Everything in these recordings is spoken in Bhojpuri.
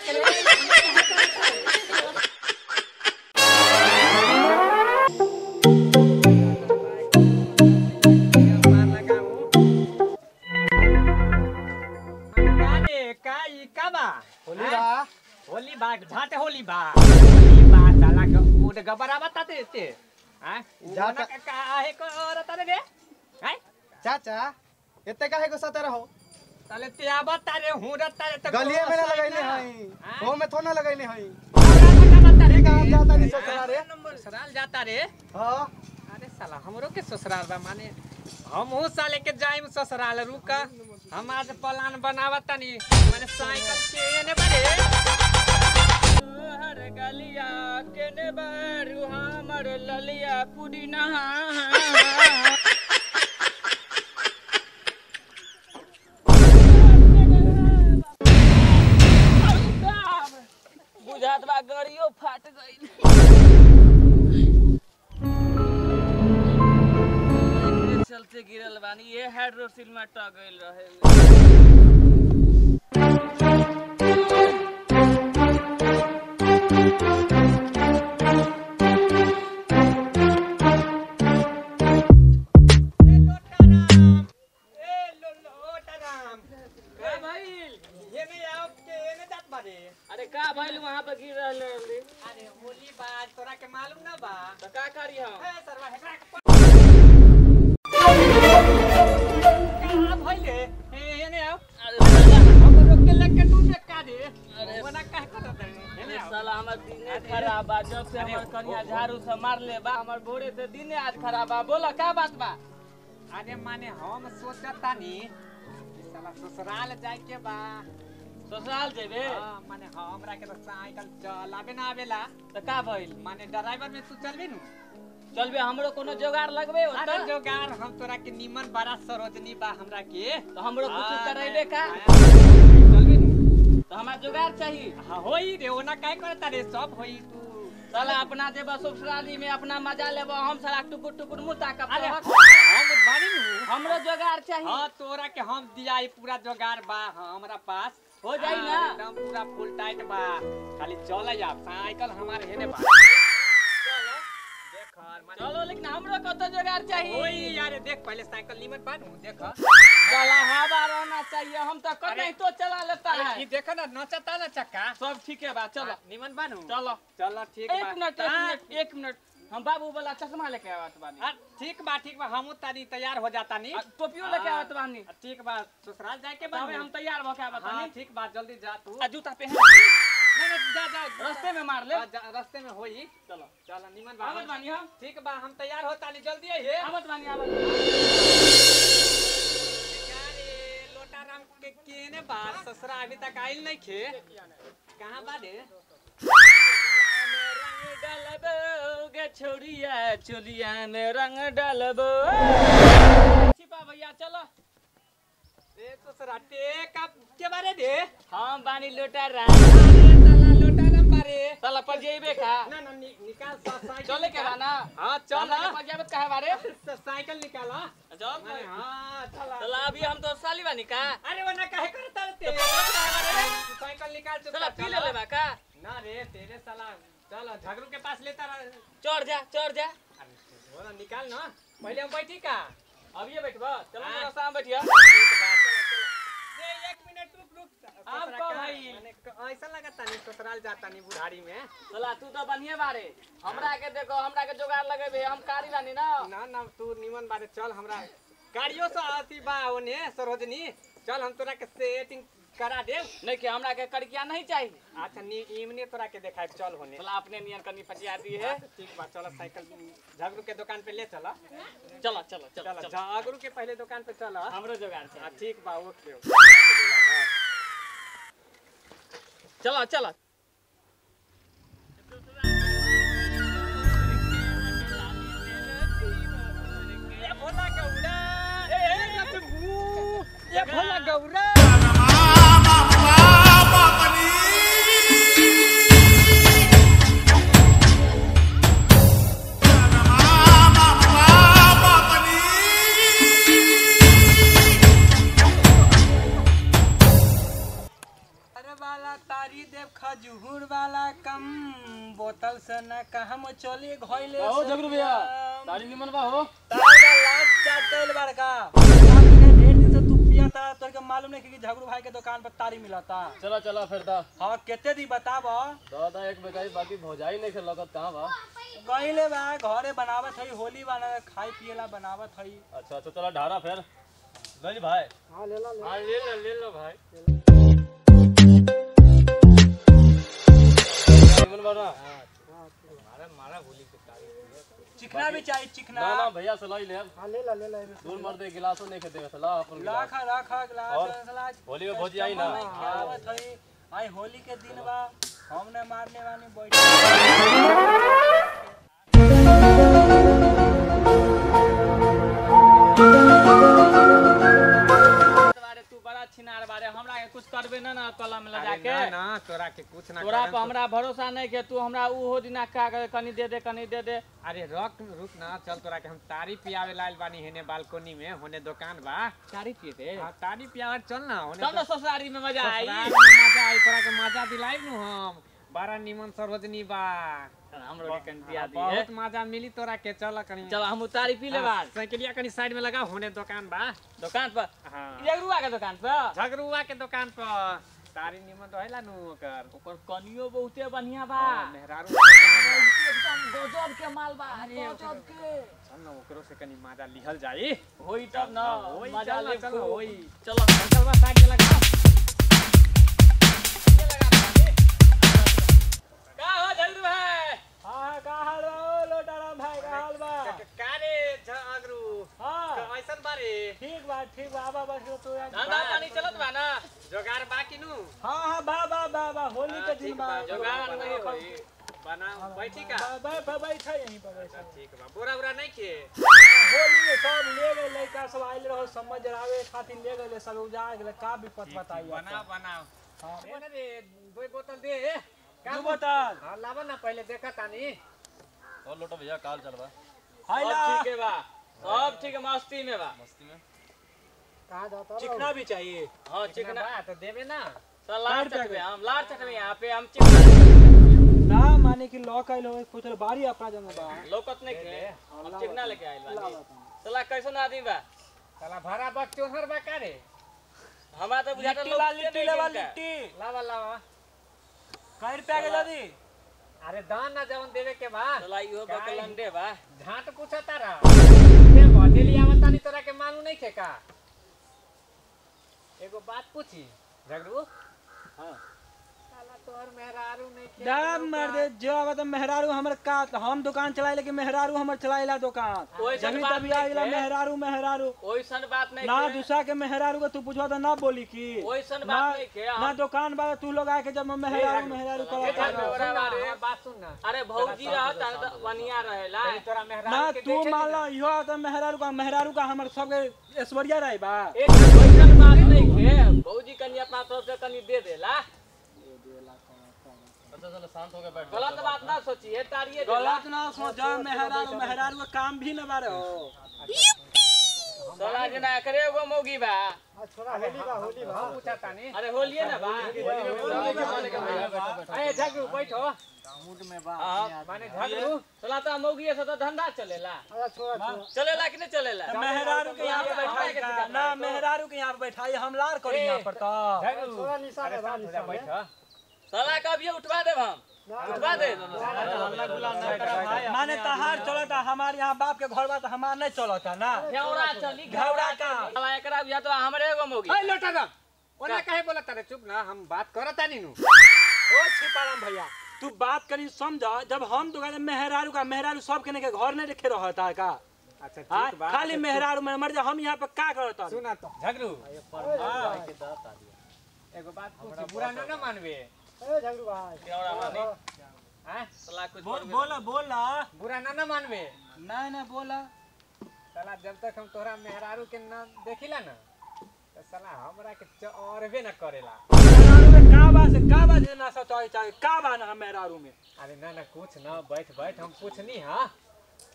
साइकिल होली बा झाटे होली बा होली बा साला उड गबरा बता देते हां जाता काहे को औरत रे हैं चाचा एते काहे गुस्सा ते रहो साले ते आवत रे हूं रता रे त गलिए में ना लगैले हई हो में थो ना लगैले हई अरे काम जाता नहीं ससुराल रे ससुराल जाता रे हां। अरे साला हमरो के ससुराल बा माने हमहू साले के जाइम ससुराल रुका हम आज प्लान बनावत तनी माने साइकिल के एने बारे हर गलिया केने बारू हमर ललिया पुदीना बुझात बा गड़ियो फाट गइल। चलते गिरल बानी ये हाइड्रोसिल में टक गइल रहे। अरे का भइल वहां पे गिर रहल रे? अरे होली बा तोरा के मालूम ना बा त का करी हम? ए सरवा हेकरा का भइले ए एने आओ। अरे हम रोक के लग के तू से का दे अरे ओना काहे करत रे? एने आओ। साला हमर दिने खराब बा जब से हमर कनिया झाड़ू से मार ले बा हमर भोरे से दिने आज खराब बा। बोला का बात बा? अरे माने हम सोचतानी कि साला ससुराल जाए के बा। ससुराल जेबे? हां माने हमरा के तो साइकिल चलाबे ना आवेला। त का भइल? माने ड्राइवर में तू चलबे नु? चलबे हमरो कोनो जोगार लगबे अरे ओत जोगार हम तोरा के निमन बड़ा सरोजनी बा हमरा के त हमरो कुछ करैबे का? चलबे नु त हमरा जोगार चाहिए। हां होई रे ओना काहे करता रे सब होई तू साला अपना जेबा ससुराली में अपना मजा लेबो हम साला टुकुर टुकुर मुंह ताकब। अरे हम बानी नु हमरो जोगार चाहिए। हां तोरा के हम दियाई पूरा जोगार बा हमरा पास हो जाई ना एकदम पूरा फुल टाइट बा खाली चल जा साइकिल हमार हेने बा चलो देख चलो लेकिन हमरो कत जोगार चाहिए। ओई यार देख पहले साइकिल निमन बा नु देख चला हवा रहना चाहिए हम तो कहीं तो चला लेता है। ई देखो ना नचता ना चक्का सब ठीक है बा चलो निमन बा नु चलो चलो ठीक बा। एक मिनट एक मिनट हम बाबू वाला चश्मा लेके आवत बानी। ठीक बा ठीक बा हमहू तानी तैयार हो जाता नी टोपियो लेके आवत बानी। ठीक बा ससुराल जाए के बा हम तैयार भ के आवत बानी। ठीक बा जल्दी जा तू आ जूता पहन ना ना जा जा रास्ते में मार ले रास्ते में होई। चलो चलो निमन बा आवत बानी हम। ठीक बा हम तैयार होता नी जल्दी आइए। आवत बानी आवत। अरे लोटा राम के केने बा ससुरा अभी तक आइल नहीं खे कहां बा रे? रंग डालबो गे छोरिया चोलिया में रंग डालबो। छिपा भैया चलो ए ससुरा ते का के बारे दे हम बानी लोटा राम। साला लोटा राम बारे साला पर जेबे का ना ना निकाल साइकिल चले के बा ना। हां चल पर जाबत काहे बारे साइकिल निकाल। चल हां चल चला अभी हम तो साली बानी का। अरे वो ना काहे करता रे तो काहे बारे रे? साइकिल निकाल चला पी ले लेबा का ना रे तेरे साला चल झगड़ू के पास लेता रह चढ़ जा चढ़ जा। अरे बोला निकाल ना पहले हम बैठी का अब ये बैठबा चलो ना रास्ता में बैठिया। ठीक बा चलो चलो ए एक मिनट रुक रुक। आप का भाई माने ऐसा लगता नहीं ससुराल जाता नहीं बुढ़ारी में। चला तू तो बढ़िया बारे हमरा के देखो हमरा के जोगार लगेबे हम कारी बानी ना। ना ना तू निमन बारे चल हमरा गाड़ियों से आती बा ओने सरोजनी चल हम तोरा के सेटिंग करा देव। नहीं कि हमरा के कड़किया नहीं चाहिए। अच्छा नी इमने तोरा के देखाए चल होने चला अपने नियन कनी पटिया दी है। ठीक बा चल साइकिल झगड़ू के दुकान पे ले चला। चलो चलो चलो झगड़ू के पहले दुकान पे चल हमरो जोगार चाहिए। ठीक बा ओके चलो चलो। ये भोला गौरा ए ये भोला गौरा तारी देव खजूर वाला कम बोतल से न कहम चली घोइले। ओ झगरू भैया तारी निमन बा हो। तारा लाज चाटल बड़का ढेर दिन से तू पिया तारा तोर के मालूम नहीं कि झगरू भाई के दुकान पर तारी मिलता। चला चला फिर दा। हां केते दी बताब। दादा एक बेचाई बाकी भौजाई नहीं खेल लगत कहां बा। गइले बा घरे बनावत हई होली बना खाई पिएला बनावत हई। अच्छा अच्छा चला ढारा फिर गइल भाई। हां ले ला। हां ले लो भाई। मारा मारा होली के तारी चिकना भी चाहिए चिकना। ना ना भैया सलाई ले। हां ले ला ले ला। दूर मर दे गिलासो नहीं खेते सला अपन राखा राखा गिलास सला। होली में भौजी आई ना आवत हई आई होली के दिन बा हम ने मारने वाली बैठ। छिनार बारे हमरा के कुछ करबे ना ना कलम में लगा के। ना ना तोरा के कुछ ना तोरा पर हमरा भरोसा नहीं के तू हमरा उहो दिना का कनी दे दे कनी दे दे। अरे रख रुक ना चल तोरा के हम तारी पियावे लाइल बानी हेने बालकनी में होने दुकान बा तारी पिए दे। हां तारी पियावे चल ना होने तब ना ससुरारी में मजा आई। मजा आई तोरा के मजा दिलाई नु हम बड़ा निमन सरोजनी बा हमरो के कनी दिया दी बहुत मजा मिली तोरा के। चल कनी चल हम उतारी पी ले बार साइकिलिया कनी साइड में लगा होने दुकान बा। दुकान पर? हां झगरुआ के दुकान पर। झगरुआ के दुकान पर तारी निमन रहेला नु ओकर ओकर कनियो बहुते बढ़िया बा। मेहरारू एकदम गजब के माल बा गजब के। चल ना ओकरो से कनी मजा लिहल जाई होई तब ना मजा ले चल होई। चलो चल बा साइड में लगा। का हो झगरू भाई? हां का हाल बा ओ लोटाराम भाई का हाल बा? का रे झगरू? हां ऐसन बारे ठीक बा ठीक बा। आबा बस तू धंधा पानी चलत बा ना जोगार बा कि नु? हां हां बा बा बा बा होली के दिन बा जोगार नहीं होई बना बैठी का बा बा बैठा यहीं पर बैठा। ठीक बा बोरा उरा नहीं के होली में सब ले गए लड़का सब आइल रहो समझ जरावे खातिर ले गए सब उजाड़ गेल का विपत बताइए। बना बनाओ हां दे रे दो बोतल दे। का बोतल? हां लावा ना पहले देखा तानी। और लोटो भैया काल चलबा। हाय सब ठीक है बा सब ठीक है मस्ती में बा। मस्ती में कहां जाता चिकना भी चाहिए। हां चिकना बा तो देबे ना लार चटवे हम लार चटवे यहां पे हम चिकना ना माने कि लॉक आइल हो कुछ बारी अपना जंग बा लौकत नहीं के हम चिकना लेके आइल बानी। साला कैसन आदमी बा? साला भरा बक चोहर बा का रे? हमरा तो बुझाता लिट्टी ला लिट्टी लेवा लिट्टी लावा लावा कै रुपया के दादी? अरे दान ना जवन देवे के बा। साला इहो बकलंडे बा झाट पूछा तारा के बदेली आवता नहीं तोरा के मालूम नहीं खे का? एगो बात पूछी झगरू? हां साला तोहर मेहरारू नहीं खे दाम मार दे जो आवत मेहरारू हमर का हम दुकान चलाइले लेकिन मेहरारू हमर चलाइला दुकान जब तभी आइला मेहरारू मेहरारू ओइसन बात नहीं ना दूसरा के मेहरारू के तू पूछवा त ना बोली की ओइसन बात नहीं के ना दुकान बा तू लोग आके जब मेहरारू मेहरारू करा बात सुन ना। अरे भौजी रहत त बढ़िया रहेला तोरा मेहरारू ना तू मानला इहो आवत मेहरारू का हमर सब के ऐश्वर्या राय बा। ओइसन बात नहीं के भौजी कनी अपना तरफ से कनी दे देला। अच्छा चलो शांत हो के बैठ। गलत बात ना सोचिए तारिए गलत ना सोच मेहरारू मेहरारू का काम भी ना बारे हो साला जना एकरे एगो मौगी बा। छोरा होली बा होली बा पूछा तानी। अरे होलिए ना बा। अरे झगरू बैठो मूड में बा माने झगरू साला त मौगी से त धंधा चलेला। अरे छोरा छोरा चलेला कि नहीं चलेला? मेहरारू के यहां पे बैठाई का ना मेहरारू के यहां पे बैठाई हम लार करी यहां पर त झगरू छोरा निशा में बा निशा में बैठ साला का अभी उठवा देब हम उठवा दे। माने तहार चलता हमारे यहाँ बाप के घर बा त हमार नहीं चलता ना घेवड़ा चली घेवड़ा का साला एकरा बुझा तो हमरे एगो मौगी। ए लोटा दा ओना काहे बोलत रे चुप ना हम बात करता नी नु। ओ छिपाराम भैया तू बात करी समझ जब हम दुकान मेहरारू का मेहरारू सब के के घर नहीं रखे रहता का? अच्छा ठीक बा खाली मेहरारू में मर जा हम यहाँ पे का करता? सुना तो झगरू एगो बात पूछी बुरा ना ना मानबे? ए झगरू भाई घेवड़ा मानी हां साला कुछ बोला बोला बुरा ना ना मानबे? ना ना बोला। साला जब तक हम तोहरा मेहरारू के ना देखिला ना तो साला हमरा के चौरबे ना करेला। मेहरारू में का बा से का बा जे ना सचाई चाहे का बा ना मेहरारू में? अरे ना ना कुछ ना बैठ बैठ हम पूछनी। हां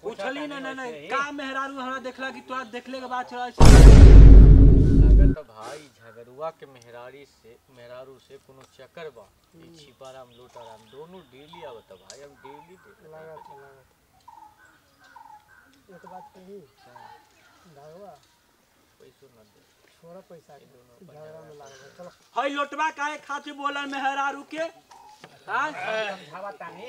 पूछली ना ना ना का मेहरारू हमरा देखला कि तोरा देखले के बाद चला लागत लागत भाई झगरुआ के मेहरारी से मेहरारू से कोनो चक्कर बा। ई छिपाराम लोटाराम दोनों डेली आवत भाई, हम डेली देखत। लागत लागत एक बात कही झगड़ा पैसो न दे, छोड़ा पैसा के झगड़ा में लागल। चलो हई लोटवा काहे खातिर बोलल मेहरारू के? हां समझावा तानी।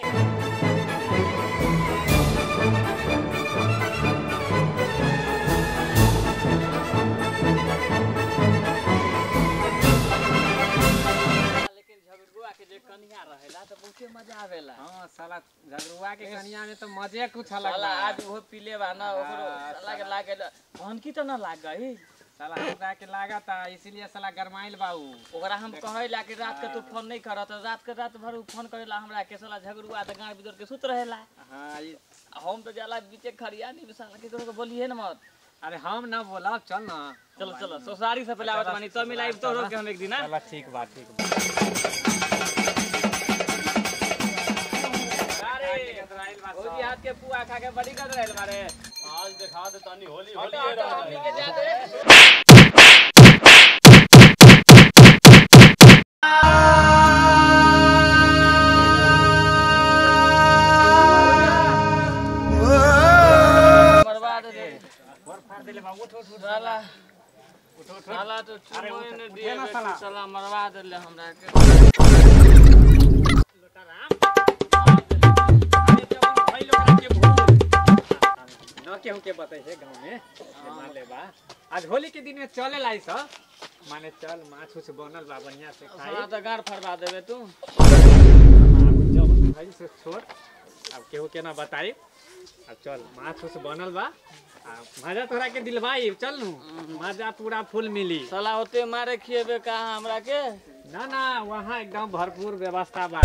लेकिन झगड़ुआ के जे कन्या रहेला तो बहुते मजा आवेला। हां साला झगड़ुआ के कन्या में तो मजे कुछ अलग साला बा। आज वो पीले बा ना ओकरो साला के लागे भनकी तो ना लाग गई। साला हमरा के लागता इसीलिए साला गरमाइल बा उ। ओकरा हम कहेला कि रात के तू फोन नहीं करत, रात के रात भर उ फोन करेला हमरा के। साला झगड़ुआ त गांड बिदर के सुत रहेला। हां हम तो जाला बीचे खरियानी में साला के केकरो के बोलिए न मत। अरे हम ना बोलब, चल ना। चलो चलो ससुरारी से पहले आवत बानी तो मिलाइब तो रोक के हम एक दिन। चल ठीक बा ठीक बा। अरे भौजी हाथ के पुआ खा के बड़ी गदराइल मारे। आज दिखा दे तानी होली हटो होली हटो हमनी के जा दे। मरवा दे फाड़ देले बा। उठ उठ उठ साला उठ उठ। साला तो चुमो ने दिए ना साला। साला मरवा देले हमरा के। लोटाराम अरे जब भाई लोग के भूल न केहू के बताई है गांव में मान ले बा। आज होली के दिन में चले लाई सब माने चल माछ उछ बनल बा बढ़िया से खाई। साला तो गाड़ फड़वा देबे तू। जब भाई से छोड़ अब केहू के ना बताई। अब चल माछ उछ बनल बा आ मजा तोरा के दिलवाई चल नू मजा पूरा फुल मिली। साला ओते मारे खिएबे का हमरा के? ना ना वहाँ एकदम भरपूर व्यवस्था बा।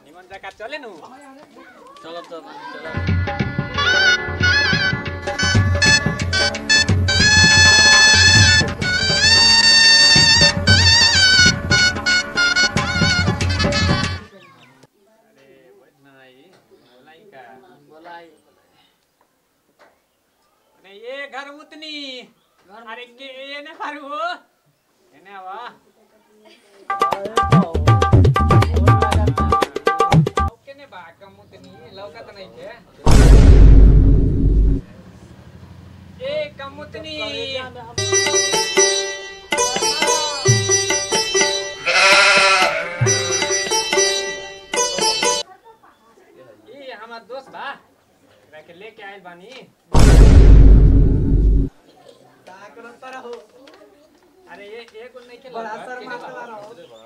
निमन जगह चले नू। चलो चलो चलो। अरे नहीं बोलाई का बोलाई अरे ये घर उतनी अरे के ये ने फारू हो एने आवा केने बा कम उतनी लौकत नहीं के। ए कम उतनी ये हमार दोस्त बा एकरा के लेके आइल बानी। का करत रहो? अरे ये एगो नहीं के बड़ा शर्मात रहो।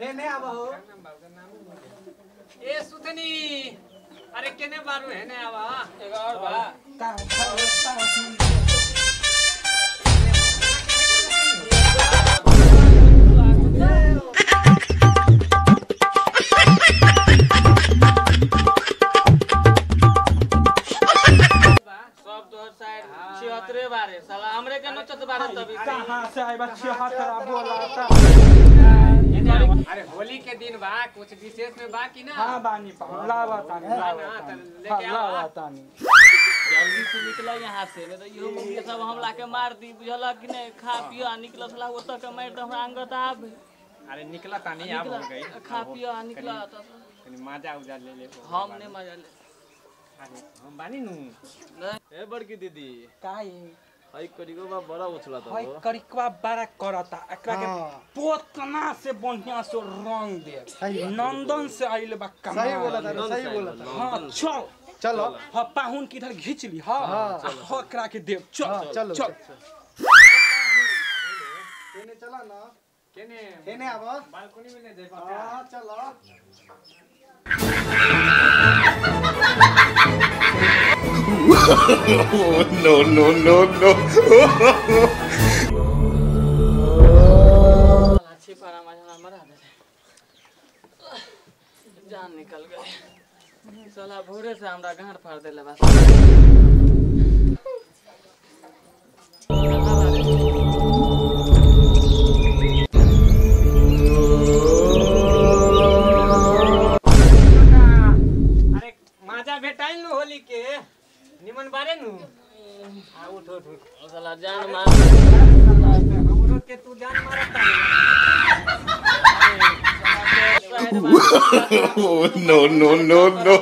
हे ने आवा हो। ए सुथनी अरे केने बारू है ने आवा एगो और बा। का सब तोहर साइड 76 बारे साला हमरे के नचत बारे तभी। कहां से आइबा 76 बोला ता? अरे होली के दिन बा कुछ विशेष में बा कि ना? हां बानी लावा तानी लावा तानी लेके आवा। लावा तानी। जल्दी से निकल यहाँ से नहीं तो इहो मुंह सब हमला के मार दी बुझल कि नहीं? खा पियो आ निकल साला ओत के मार दे हमरा अंगत आब। अरे निकला तानी अब हो गई। खा पियो आ निकल त तनी मजा उजा ले ले। हम नहीं मजा ले। अरे हम बानी नु। ए बड़की दीदी काई हई करिगो बा बड़ा उछला हई करिकवा बड़ा करता एकरा के पोतना से बढ़िया से रंग दे। नंदन से आइल बा कमाल। सही बोला था, सही बोला था। हां चल चलो। हां पाहुन की इधर घींच ली। हां हां एकरा के देव चल चलो चल। केने चला ना केने केने आवा बालकनी में ले जाए। हां चलो। No, no, no, no. अच्छी पारा मजा मरा दे जान निकल गए। साला भोरे से हमरा गांड फाड़ देले बा। अरे माजा भेटाइल नु होली के निमन बारे नु। आ उठ उठ उठ। साला जान मार। हमरो के तू जान मारता। No, no, no, no.